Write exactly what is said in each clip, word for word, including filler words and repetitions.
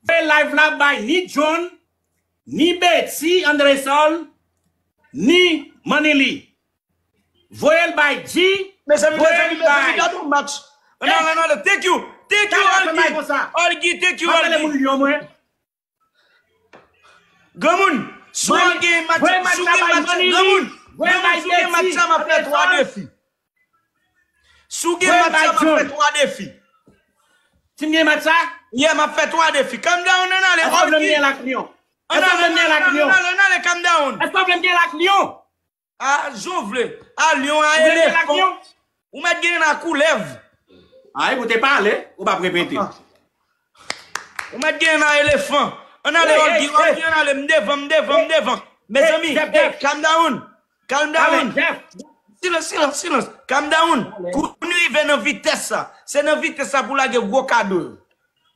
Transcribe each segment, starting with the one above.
Voye live la bay ni John, ni Betty Andresol, ni Manili. Voye l bay G, Mezanmi, voye mezanmi, l mezanmi, bay. Gade yon match. Ann ale, ann ale. Thank you. Thank you, Gade fè may Olgi. Konsa. Olgi, thank you, Mwen pale Olgi. Moun Lyon mwen. Granmoun, si w Voye al match gen la bay match, Manili. granmoun, Voye granmoun, bay si w gen match Betty sa, m ap fè twa Andresol. Defi. Si w gen Voye match bay sa, m ap fè John. Twa Defi. Si m gen match sa? Yeah, m ap fè twa Defi. Calm down, ann ale. Èske w vle m Olgi. gen l ak Lyon? Ann Èske w ale, vle m gen l ak Lyon? ann ale, ann ale, calm down. Èske w vle m gen l ak Lyon? A, jan w vle. A, Lyon, a, Ou vle m gen l ak elefan. Lyon? Ou mèt gen nan koulèv. Ay, ou te pale, ou p ap repete. Ou mèt gen nan elefan. Ann ale, Hey, Olgi, hey, Olgi, ann ale, m devan, m devan, m devan. Mezanmi, Jeff, hey, Jeff. Calm down. Calm Ale, down. Jeff. Silans, silans, silans. Calm down. Kou nou rive nan vitès sa, se nan vitès sa pou lage gwo kado yo.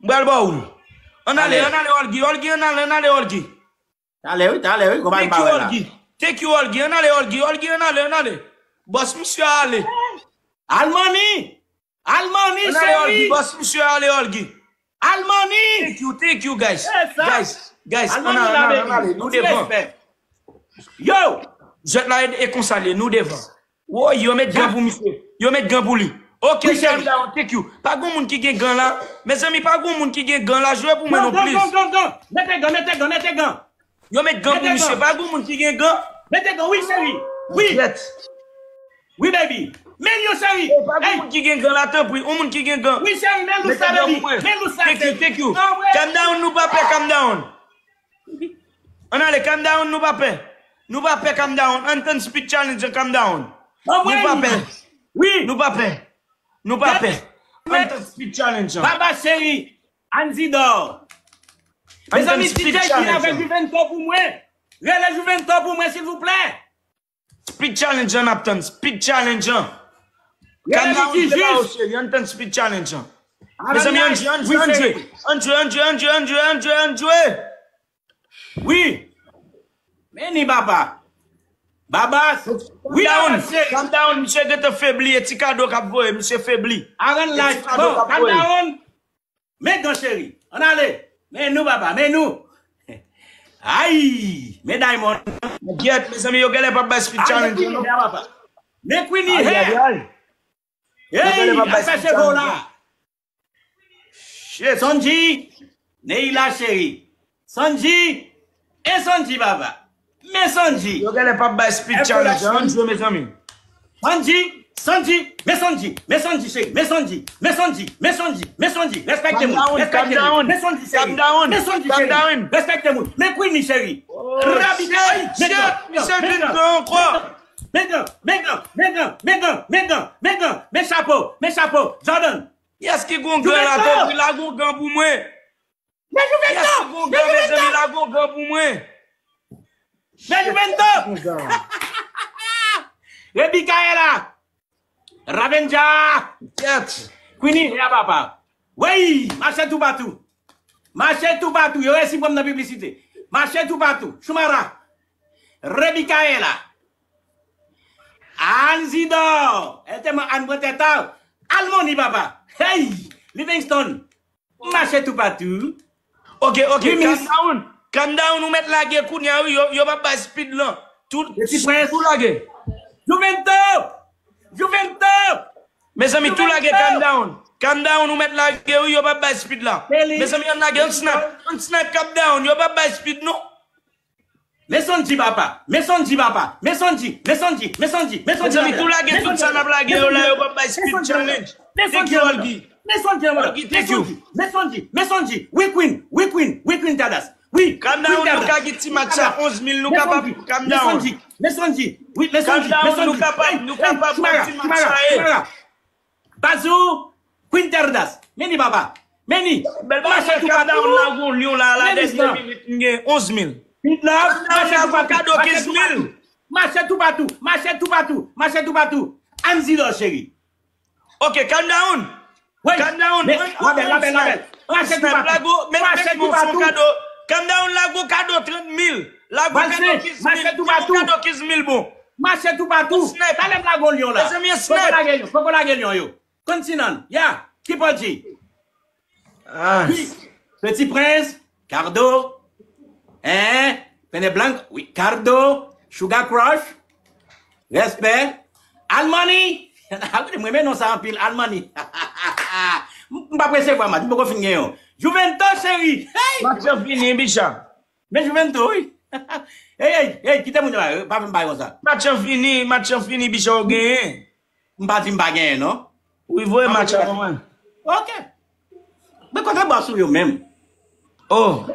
M pral ba w li. Ann ale, Ale. Ann ale, Olgi, Olgi, ann ale, ann ale, Olgi. Talè wi, talè wi, konpa n Thank pa you, wè la. Olgi. Thank you, Olgi. Ann ale, Olgi, Olgi, ann ale, ann ale. Bòs misye ale. Al Manili! Al Manili, Ann ale, Olgi. cheri! Bòs misye ale, Olgi. Al Manili! Thank you, thank you, guys. Se sa. Guys, guys, Al ann Manili ale, la, ann ale, ann baby. ale. Nou Ti devan. Respè. Yo! Jwèt la e, e konsa l ye, nou devan. Woy, yo met gan pou misye. Yo met gan pou li. Ok, Wi, calm cheri. down, thank you. Pa gon moun ki gen gan la. Mezanmi, pa gon moun ki gen gan la. Jwe pou mwen Gan, non, gan, please. gan, gan, gan. Mete gan, mete gan, mete gan. Yo met gan pou Mete misye. gan. Pa gon moun ki gen gan. Mete gan, wi, cheri. Wi. Jwèt. Wi, baby. Men yo, cheri. Pa gon Hey. Moun ki gen gan la, tanpri. On moun ki gen gan. Wi, cheri, men lous sa, Mete gan baby. pou mwen. Men lous sa, Thank you, cheri. thank you. Anmwe. Calm down, nou pa pè, calm down. Ann ale, calm down, nou pa pè. Nou pa pè, calm down. Ann tann speed challenge, calm down. Nou pa pè. Wi. Nou pa pè. Nou pa pè. Ann tann speed challenge. Baba cheri, Anzidor. Ann tann Mezanmi, speed D J King challenge. Avèk Juvento pou mwen. Rele Juvento pou mwen, silvouplè. Speed challenge an ap tann. Speed challenge an. Rele Calm down, Mickey fè pa Jus. ou cheri, ann tann speed challenge an. Alan Mezanmi, ann Nice. jwe, ann Wi, jwe, ann cheri. jwe, ann jwe, ann jwe, ann jwe, ann jwe, ann jwe. Wi. Men ni baba. Baba. Wi, Calm down, baba, cheri. Calm down, misye gentan febli, e ti kado k ap voye, misye febli. Alan E Nice. ti kado Bon, k ap calm voye. Down. Men gan cheri. Ann ale. Men nou, baba, men nou. Ay, men Diamond. Gyèt, mezanmi, yo genlè p ap bay speed Ay, challenge, men non? Queenie, baba. Men Queenie, Ay, ay, hey. Ay. Yo genlè p ap bay Al fè speed cheve w challenge, la. non? Shit. Sonji, Neila cheri. Sonji, e Sonji, baba. Men Sonji. Yo genlè p ap bay speed challenge, non? Ann jwe, mezanmi. Sonji, Sonji, men Sonji, men Sonji, cheri, men Sonji, men Sonji, men Sonji, men Sonji, respekte moun, Calm down, respekte calm moun, down, men Sonji, cheri, calm down, men Sonji, calm cheri, down. Respekte moun, men Queenie, cheri, Oh, rabi, shit, ay, men shit, gan, misye men vin gan, pran ankò. Men gan, men gan, men gan, men gan, men gan, men chapo, men chapo, Jordan. Kiyès ki gon gan la, tanpri, la gon gan pou mwen. Men Kiyès Juvento, ki gon men gan, mezanmi, Juvento, la gon gan pou mwen. men Juvento. Rebikaela. Ravenja. Kèt. Queenie, ya papa. Wey, mache toupatou. Mache toupatou. Yo resi pran m nan piblisite. Mache toupatou. Choumara. Rebikaela. Anzidor. El te man an mwen tèt a. Almoni, papa. Hey, Livingston. Mache toupatou. Ok, ok, Wi, calm miss. Down. Calm down, ou mèt lage kounye a, wi, yo, yo p ap bay speed lan. Tou, Petit Prince. Tou lage. Juvento. Juvento. Mezanmi, tou lage, Juvento. Calm down. Calm down, ou mèt lage, wi, yo p ap bay speed la. Kelly. Mezanmi, ann lage, ann snipe. Ann snipe, calm down, yo p ap bay speed, non. Men Sonji, papa. Men Sonji, papa. Men Sonji. Men Sonji. Men Sonji. Men Sonji. Mezanmi, tou lage tout sa n ap lage yo la, yo p ap bay speed challenge. Thank you, Olgi. Men Sonji, Olgi, thank you. Men Sonji. Men Sonji. Wi, Queen. Wi, Queen. Wi, Queen Tadas. Wi. Calm down, nou ka gen ti match sa, onz mil, nou kapab. Calm down. Men Sonji. Wi, men Calm Sonji. Down, Men Sonji. nou kapab, nou kapab, Choumara, ti match sa ye. Choumara. Bazou. Queen Terdas. Men ni, papa. Men ni. Bèl bagay, Calm Down, la gon lyon la, la, dènye minit, m gen onz mil. Calm Down, la gon kado kenz mil. Mache toupatou. Mache toupatou. Mache toupatou. Anzidor, cheri. Ok, Calm Down. Calm Down. Labèl, labèl, labèl. Mache toupatou. Lago, men, men, men, son kado. Calm Down, lago kado trant mil. Lago kado kenz mil. Lago kado kenz mil, bon. Mache toupatou. Talè m lago lyon la. Mezanmi, snipe. Poko lage lyon, poko lage lyon yo. Kontinan. Ya. Ki pòl di? Ah. Petit Prince, Cardo, hein, Pene Blanc, wi, Cardo, Sugar Crush, respè, Almani, mwen renmen non sa anpil, Almani. M pa presevwa match, m poko fin gen yon. Juvento cheri, hey! Match lan fini, Bicha. Men Juvento, wi. Hey, hey, hey, kite moun yo la, pa fè m bay konsa. Match lan fini, match lan fini, Bicha ou genyen. M pa di m pa genyen, non. Wi, voye match lan ban mwen. Ok. Men kote bòs ou yo menm? Oh.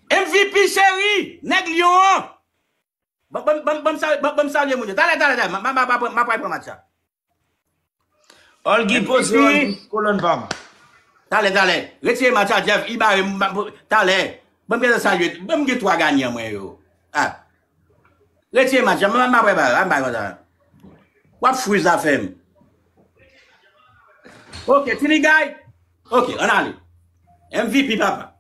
M V P cheri, nèg Lyon an. Ban m salye moun yo. Talè, talè, talè. M ap pral pran match la. Olgi poze Olgi kolòn pa m. Talè, talè. Retire match la, Jeff. I bare m. Talè. Ban m gen salye. Ban m gen twa ganyan mwen yo. Ah. Retire match la. M ap pral bay. M ap bay konsa. W ap fri zafè m. Ok, Tini Guy. Ok, ann ale. M V P papa.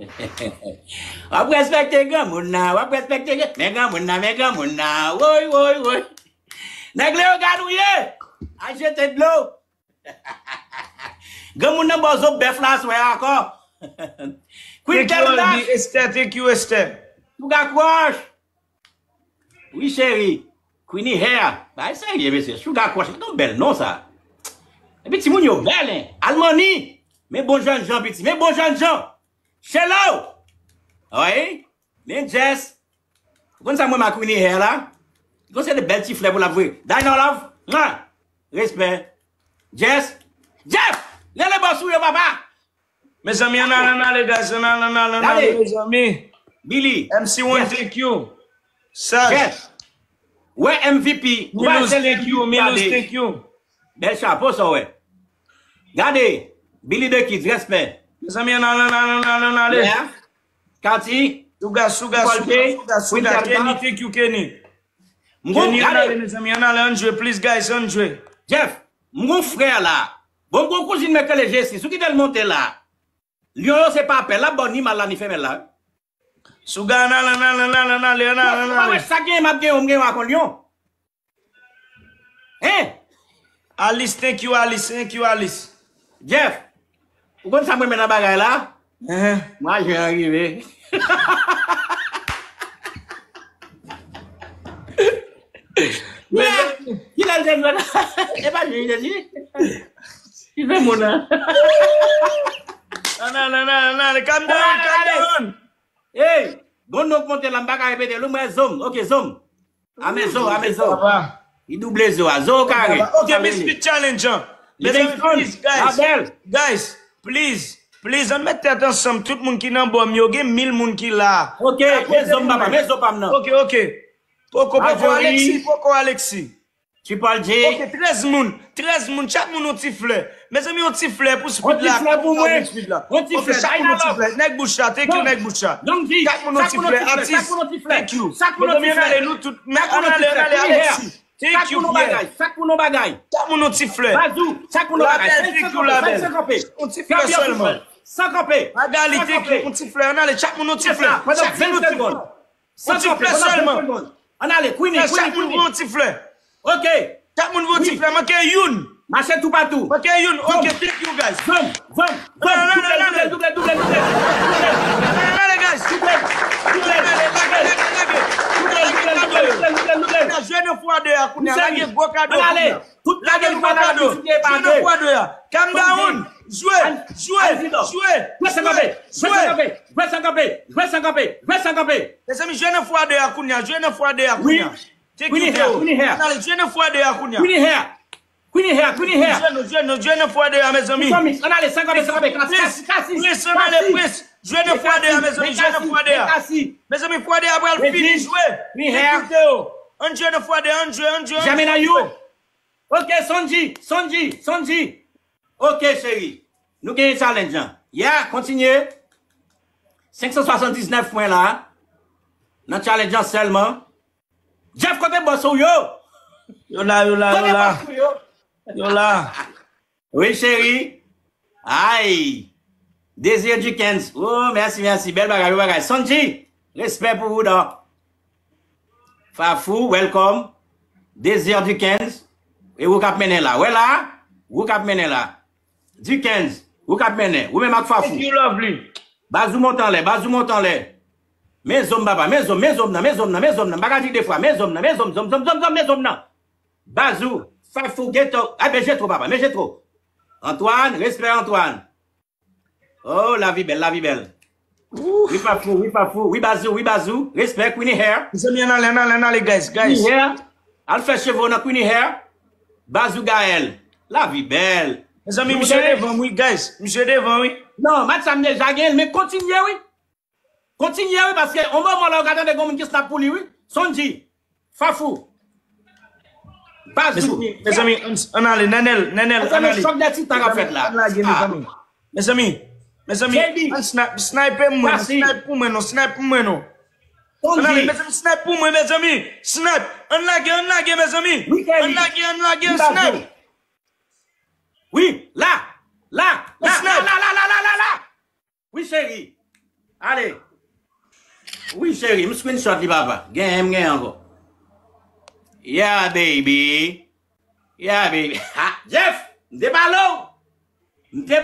W ap respekte granmoun nan, w ap respekte men granmoun nan, men granmoun nan. Woy, woy, woy. Nèg Leyogàn ou ye? Al jete dlo. Granmoun nan bò zo bèf la aswè a ankò. Queen Thank you, Tèlda. Olgi. Esther, thank you, Esther. Sugar Crush. Wi cheri. Queenie Hair. Bagay serye mesye. Sugar Crush. Se yon bèl non sa. Epi timoun yo bèl, hein. Almani. Men bon jèn jan piti. Men bon jèn jan. Chelo. Wi. Men Jess. Ou konn sa mwen ma Queenie Hair la? Gon se de bèl ti flè pou l ap voye. Dino Love. Mwa. Respè. Jess. Jeff. Lele bòs ou yo papa. Mezanmi, ann ale, ann ale, guys, ann ale, ann ale, ann ale, mezanmi. Billy. M C one, thank you. Saj. Yes. Wè M V P. Milous, thank you. Milous, thank you. Bèl chapo sa wè. Gade. Billy the Kids, respè. Mezanmi, ann ale, ann ale, ann ale, ann ale. Kati. Suga, Suga, Suga, Suga, Suga. Kenny, thank you, Kenny. Kenny, ann ale, mezanmi, ann ale, ann jwe, please, guys, ann jwe. Jeff, m gon frè la. Bon, m gon kouzin mwen k rele Jesi. Sou kite l monte la. Lyon yo se pa pè, l ap ba w ni mal la ni femèl la. Souga nan nan nan nan nan nan nan nan nan nan nan. Sa gen m ap gen yon m gen yon akon Lyon. Hein? Alice, thank you, Alice, thank you, Alice. Jeff, ou konn sa mwen men nan bagay la? Hein? Mwa jen an rive. Kilè l te jwenn? E pa jwenn li te di. Ki fè moun nan? Nan, nan, nan, nan, nan, calm down, calm down. Hey, bon non k monte la, m pa ka repete l, ou mwen zom, ok, zom. Ame zo, ame zo. Li double zo a, zo kare. Ok, Misfit Challenge an. Mezanmi, please, guys. Guys, please, please, ann met tèt ansanm, tout moun ki nan bò m yo, gen mil moun ki la. Ok, men zom papa, men zo pa m nan. Ok, ok. Poko, poko, Alexis, poko, Alexis. Triple J. Ok, trèz moun. Trèz moun. Chak moun yon ti flè. Mezanmi, yon ti flè pou Speed la. Yon ti flè pou mwen. Yon ti flè. Ok, chak moun yon ti flè. Nèg bouch la, thank you, nèg bouch la. Chak moun yon ti flè. Atis, thank you. Mezanmi, ann ale, nou tout. Ann ale, ann ale, Alexis. Thank you, Pierre. Chak moun yon bagay. Chak moun yon ti flè. Bazou, chak moun yon bagay. Labèl, thank you, Labèl. Yon ti flè sèlman. San kanpe. Magali, thank you, yon ti flè. Ann ale, chak moun yon ti flè. Chak moun yon ti flè. Yon ti flè sèlman. Ann ale, Queenie, Queenie, Queenie. Chak moun pran yon ti flè. Ok. Chak moun pran yon ti flè. Manke youn. Mache toupatou. Manke youn. Ok, thank you, guys. Zom, zom, zom. Double, double, double, double, double. Ann ale, guys. Double, double. Lage, lage, lage, lage. Lage kado yo. Kounya jwe nan fwa de a kounya. Lage gwo kado kounya. Tout lage nou pa nan mizik e pa de. Jwe nan fwa de a. Calm down. Jwe, jwe, jwe, jwe. Jwe san kanpe, jwe san kanpe, jwe san kanpe, jwe san kanpe, jwe san kanpe. Mezanmi, jwe nan fwa de a kounya, jwe nan fwa de a kounya. Thank you, Theo. Ann ale, jwe nan fwa de a kounya. Queenie Hair. Queenie Hair, Queenie Hair. Jwe nou, jwe nou, jwe nan fwa de a, mezanmi. Ann ale, san kanpe, san kanpe. Prince, Prince, ann ale, Prince. Jwe nan fwa de a, mezanmi, jwe nan fwa de a. Mezanmi, fwa de a pral fini, jwe. Thank you, Theo. Ann jwe nan fwa de a, ann jwe, ann jwe, ann jwe. Ok, Sonji, Sonji, Sonji. Ok, cheri. Nou genyen challenge an. Yeah, kontinye. Senk san swasann diznèf pwen la. Nan challenge an sèlman. Jeff, kote bòs ou yo? Yo la, yo la, yo la. Kote bòs ou yo? Yo la. Wi, cheri. Ay. Désir Duckens. Oh, mèsi, mèsi. Bèl bagay, bèl bagay. Sonji, respè pou ou, dò. Fafou, welcome. Désir Duckens. E ou k ap mennen la. Wè la? Ou k ap mennen la. Duckens. Ou k ap mennen. Ou menm ak Fafou. Thank you, lovely. Bazou monte anlè, Bazou monte anlè. Men zòm papa, men zòm, men zòm nan, men zòm nan, men zòm nan. M pa ka di de fwa, men zòm nan, men zòm, zòm, zòm, zòm, zòm, men zòm nan. Bazou, Fafou, Geto, a men Jetro papa, men Jetro. Antoine, respè Antoine. Oh, lavi bèl, lavi bèl. Wi Fafou, wi Fafou, wi Bazou, wi Bazou. Respè Queenie Hair. Mezanmi, ann ale, ann ale, ann ale, guys, guys. Queenie Hair. Al fè cheve w nan Queenie Hair. Bazou Gaël. Lavi bèl. Mezanmi, misye devan m, wi, guys. Misye devan, wi. Non, match sa m deja genyen l, men kontinye, wi. Kontinye, wi, paske yon moman la, ou ka tande gen moun ki snap pou li, wi. Sonji, Fafou, Bazou. Mezanmi, mezanmi, ann, ann ale, Nenel, Nenel, ann ale. Chòk de titan k ap fèt la. Ann lage, mezanmi. Mezanmi, mezanmi, ann snipe, snipe mwen, non, snipe pou mwen, non, snipe pou mwen, non. Ann ale, mezanmi, snipe pou mwen, mezanmi. Snipe. Ann lage, ann lage, mezanmi. Ann lage, ann lage, snipe. Wi, la, la, la, la, la, la, la, la, la. Wi, cheri. Ale. Wi, cheri, m screenshot li, papa. Genyen, m genyen ankò. Yeah, baby. Yeah, baby. Ha, Jeff, m te pale w. M te